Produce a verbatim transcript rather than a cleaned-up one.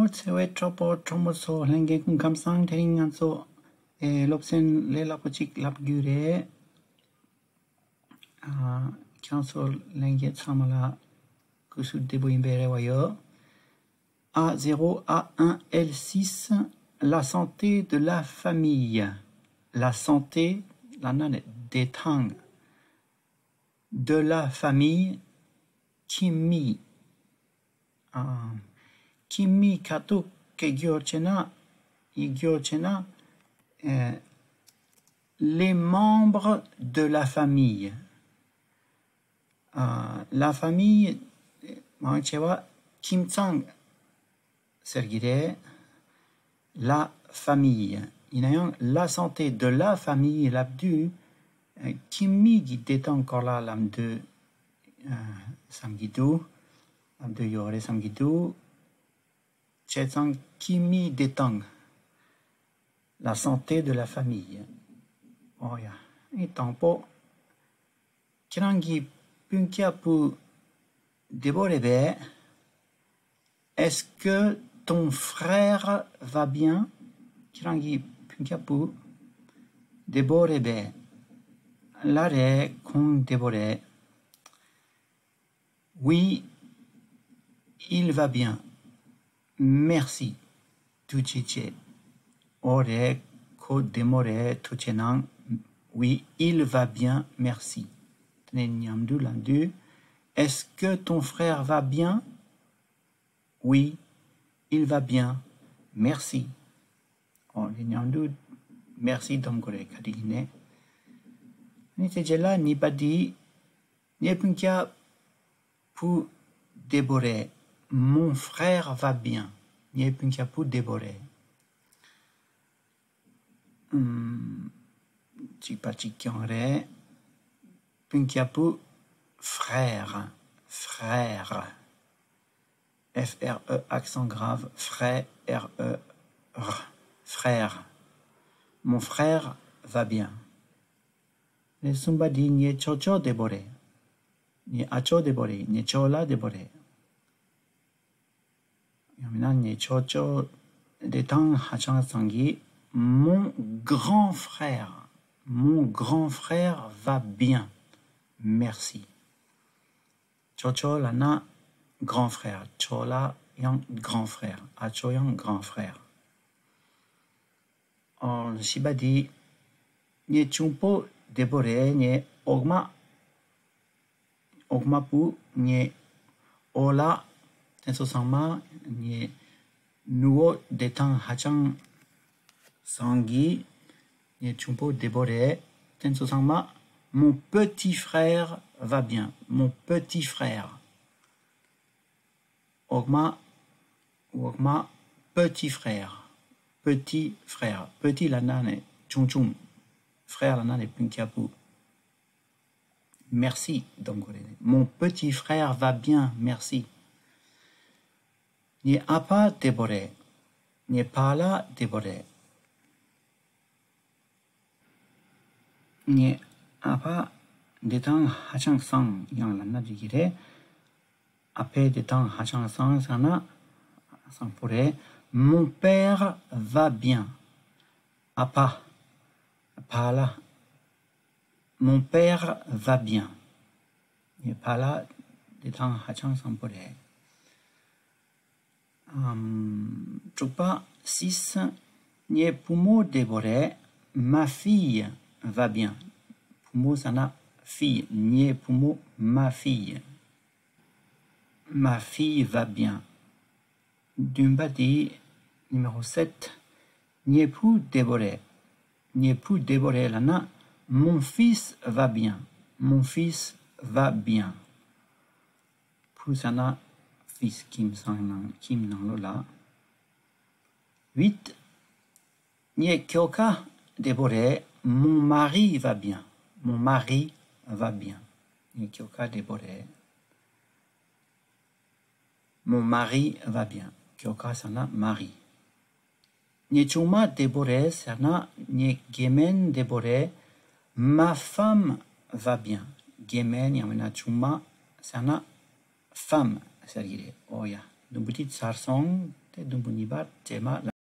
འཚེ་བའི་གྲོགས་པོ་གྲོགས་མོ་ཚོ། ལྷན་རྒྱས་སྐུ་ཁམས་བཟང་། དེ་རིང་ང་ཚོ་ཨེ་སློབ་ཚན་ལས་སླ་པོ་ཅིག་ལབ་རྒྱུ་རེད། ཨ། ཁྱེད་རང་ཚོ་ལྷན་རྒྱས་ཚང་མ་ལ་སྐུ་གཟུགས་བདེ་པོ་ཡིན་པའི་རེ་བ་ཡོད། A zéro, A un, L six, la santé de la famille. La santé, ལབ་ན་ནི་བདེ་ཐང་། De la famille, ཁྱིམ་མི། ཨ། ཁྱིམ་མི་ག་དུས་སྐད་སྒྱུར་བྱས་ན། ཡིག་སྒྱུར་བྱས་ན། ཨེ། Les membres de la famille. ཨ། La famille མང་ཆེ་བ་ཁྱིམ་ཚང་ཟེར་གྱི་རེད། La famille། ཡིན་ན་ཡང་la santé de la famille ལབ་དུས། ཨ། ཁྱིམ་མི་གི་བདེ་ཐང་སྐོར་ལ་ལབ་འདོད། ཨ། བསམ་གྱི་འདུག་ལབ་འདོད་ཡོད་རེད་བསམ་གྱི་འདུག་བྱས་ཙང་ཁྱིམ་མིའི་བདེ་ཐང་། La santé de la famille. ཨོ་ཡ། ཨེ། དང་པོ། ཁྱེད་རང་གི་སྤུན་ཀྱག་བུ་བདེ་པོ་རེད་པས། Est-ce que ton frère va bien? ཁྱེད་རང་གི་སྤུན་ཀྱག་བུ་བདེ་པོ་རེད་པས། ལགས་རེད། ཁོང་བདེ་པོ་རེད། Oui, il va bien. Merci. ཐུགས་རྗེ་ཆེ། ཨོ་རེད། ཁོ་བདེ་མོ་རེད། ཐུགས་རྗེ་གནང་། Oui, il va bien. Merci. དེ་ནས་མཉམ་དུ་ལབ་དུས། Est-ce que ton frère va bien? Oui, il va bien. Merci. ཨོ། འདི་མཉམ་དུ་merci འདོན་དགོས་རེད། ག་དུས་ཡིན་ནའི། ཨ་ནི་དེ་རྗེས་ལ་གཉིས་པ་འདི། ངའི་སྤུན་ཀྱག་བུ་བདེ་པོ་རེད། Mon frère va bien. ངའི་སྤུན་ཀྱག་བུ་བདེ་པོ་རེད། ཨམ། གཅིག་པ་གཅིག་རྐྱང་རེད། སྤུན་ཀྱག་བུ། Frère. Frère. F R E accent grave, frère, R E R, frère. Mon frère va bien. ཨ་ནི་གསུམ་པ་འདི། ངའི་ཅོ་ཅོ་བདེ་པོ་རེད། ངའི་ཨ་ཅོ་བདེ་པོ་རེད། ངའི་ཅོ་ལགས་བདེ་པོ་རེད། ཡང་མིན་ན་ངའི་ཅོ་ཅོ་བདེ་ཐང་ཧ་ཅང་བཟང་གི། Mon grand frère, mon grand frère va bien, merci. ཅོ་ཅོ་ལབ་ན་grand frère། ཅོ་ལགས་ཡང་grand frère། ཨ་ཅོ་ཡང་grand frère། ཨོ། བཞི་པ་འདི། ངའི་གཅུང་པོ་བདེ་པོ་རེད། ངའི་འོག་མ། འོག་མ་བུ། ངའི་ཨོ་ལགས། དེ་ཚོ་ཚང་མ། ངའི་ནུ་བོ་བདེ་ཐང་ཧ་ཅང་བཟང་གི། ངའི་གཅུང་པོ་བདེ་པོ་རེད། དེ་ཚོ་ཚང་མ། Mon petit frère va bien. Mon petit frère. འོག་མ། འོག་མ། Petit frère. Petit frère. Petit ལབ་ན་ནི་ཆུང་ཆུང་། Frère ལབ་ན་ནི་སྤུན་ཀྱག་བུ། Merci འདོན་དགོས་རེད། Mon petit frère va bien, merci. ངའི་ཨ་ཕ་བདེ་པོ་རེད། ངའི་ཕ་ལགས་བདེ་པོ་རེད། ངའི་ཨ་ཕ་བདེ་ཐང་ཧ་ཅང་བཟང་། ཡང་ལབ་ན་འགྲིག་གི་རེད། ཨ་ཕའི་བདེ་ཐང་ཧ་ཅང་བཟང་ཟེར་ན་བཟང་པོ་རེད། Mon père va bien. ཨ་ཕ། ཕ་ལགས། Mon père va bien. ངའི་ཕ་ལགས་བདེ་ཐང་ཧ་ཅང་བཟང་པོ་རེད། ཨམ། དྲུག་པ། Six. ངའི་བུ་མོ་བདེ་པོ་རེད། Ma fille va bien. བུ་མོ་ཟེར་ན་fille། ངའི་བུ་མོ། Ma fille. Ma fille va bien. བདུན་པ་དེ། Numéro sept. ངའི་བུ་བདེ་པོ་རེད། ངའི་བུ་བདེ་པོ་རེད་ལབ་ན། Mon fils va bien. Mon fils va bien. བུ་ཟེར་ན་fils། ཁྱིམ་ཚང་ནང་། ཁྱིམ་ནང་ལོགས་ལ། Huit. ངའི་ཁྱོ་ག་བདེ་པོ་རེད། Mon mari va bien. Mon mari va bien. ངའི་ཁྱོ་ག་བདེ་པོ་རེད། Mon mari va bien. ཁྱོ་ག་ཟེར་ན་mari. ངའི་ཆུང་མ་བདེ་པོ་རེད་ཟེར་ན། ངའི་རྒན་མོ་བདེ་པོ་རེད། Ma femme va bien. རྒན་མོ་ཡང་མིན་ན་ཆུང་མ་ཟེར་ན་femme ཟེར་གྱི་རེད། ཨོ་ཡ། དུམ་བུ་དེ་ཚར་སོང་། དེ་བདུན་པོ་གཉིས་པ་བྲེ་མ་ལ།